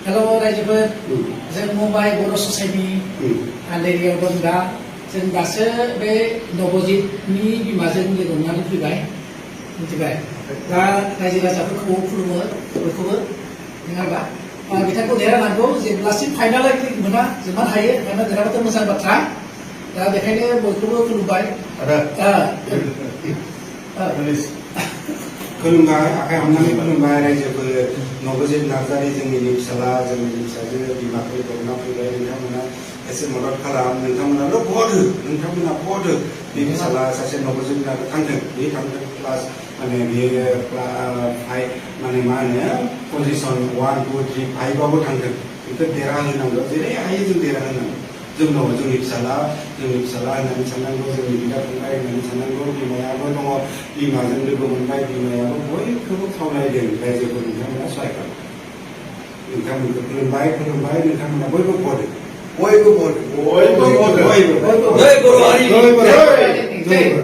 hello रायजोफोर जों मुम्बाइ बर' society आन्दारियाव दं दा जों दासो बे नबजितनि बिमाजों लोगो हमनानै फैबाय मिथिबाय दा रायजो राजाफोरखौ खुलुमो बयखौबो नङा होनबा बिथांखौ देरहानांगौ जेब्लासिम फाइनालाव मोना जेमान हायो फाइनाल देरहाबाथ' मोजां बाथ्रा दा बेखायनो बयखौबो खुलुमबाय खुलुमबाय आखाइ हमनानै खुलुमबाय रायजोफोर नबजित नार्जारि जोंनि फिसाला जोंनि फिसाजो बिमाखौ बरना फैबाय नोंथांमोना एसे मदद खालाम नोंथांमोनाल' भट हो नोंथांमोना भट हो बे फिसाला सासे नबजित थांथों बे थांथों प्लास माने बेयो माने मा होनो पजिसन 1 2 3 5 थांथों बेखौ देरहाहोनांगौ जेरै हायो जों देरहाहोनांगौ जोंनाव जोंनि फिसाला होननानै साननांगौ जोंनि बिदा फंबाय होननानै साननांगौ बिमायाबो दङ बिमाजों लोगो मोनबाय बिमायाबो बयखौबो खावलायदों रायजोखौ नोंथांमोना सहाय खालाम नोंथांमोनखौ खुलुमबाय नोंथांमोना बयबो भट हो बयबो